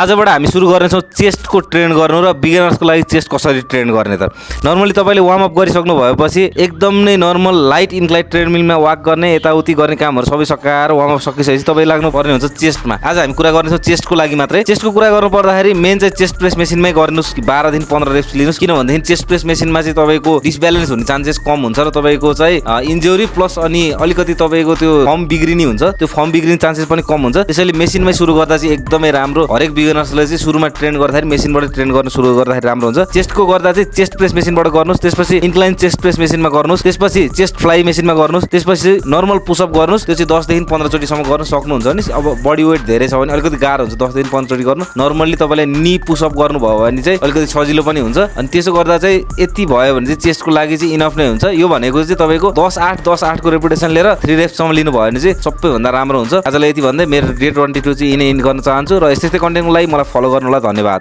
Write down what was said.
आजबाट हामी सुरु गर्नेछौँ चेस्टको ट्रेन गर्नु र बिगिनर्सको लागि चेस्ट कसरी ट्रेन गर्ने त। नर्मली तपाईँले वार्म अप गरिसक्नु भएपछि एकदम नै नर्मल लाइट इन्क्लाइड ट्रेडमिलमा वाक गर्ने यताउति गर्ने कामहरू सबै सकाएर वार्म अप सकिसकेपछि तपाईँ लाग्नु पर्ने हुन्छ चेस्टमा। आज हामी कुरा गर्नेछौँ चेस्टको लागि मात्रै। चेस्टको कुरा गर्नु पर्दाखेरि मेन चाहिँ चेस्ट प्रेस मेसिनमै गर्नुहोस् कि 12 देखि 15 रेप्स लिनुहोस्, किनभनेदेखि चेस्ट प्रेस मेसिनमा चाहिँ तपाईँको डिसब्यालेन्स हुने चान्सेस कम हुन्छ र तपाईँको चाहिँ इन्जुरी प्लस अनि अलिकति तपाईँको त्यो फर्म बिग्रिने हुन्छ, त्यो फर्म बिग्रिने चान्सेस पनि कम हुन्छ। त्यसैले मेसिनमै सुरु गर्दा चाहिँ एकदमै राम्रो। हरेक बिगिनर्सले चाहिँ सुरुमा ट्रेन गर्दाखेरि मेसिनबाट ट्रेन गर्न सुरु गर्दाखेरि राम्रो हुन्छ। चेस्टको गर्दा चाहिँ चेस्ट प्रेस मेसिनबाट गर्नुहोस्, त्यसपछि इन्क्लाइन चेस्ट प्रेस मेसिनमा गर्नुहोस्, त्यसपछि चेस्ट फ्लाइ मेसिनमा गर्नुहोस्, त्यसपछि नर्मल पुसअप गर्नुहोस्। त्यो चाहिँ 10 देखि 15 चोटिसम्म गर्न सक्नुहुन्छ नि। अब बडी वेट धेरै छ भने अलिकति गाह्रो हुन्छ 10 देखि 15 चोटि गर्नु। नर्मल्ली तपाईँले नी पुसअप गर्नुभयो भने चाहिँ अलिकति सजिलो पनि हुन्छ। अनि त्यसो गर्दा चाहिँ यति भयो भने चाहिँ चेस्टको लागि चाहिँ इनफ नै हुन्छ। यो भनेको चाहिँ तपाईँको 10-8 को रेपुटेसन लिएर 3 रेप्ससम्म लिनु भयो भने चाहिँ सबैभन्दा राम्रो हुन्छ। आजलाई यति भन्दै मेरो डे 22 चाहिँ इन गर्न चाहन्छु र यस्तै कन्टेन्टको लागि मलाई फलो गर्नुलाई धन्यवाद।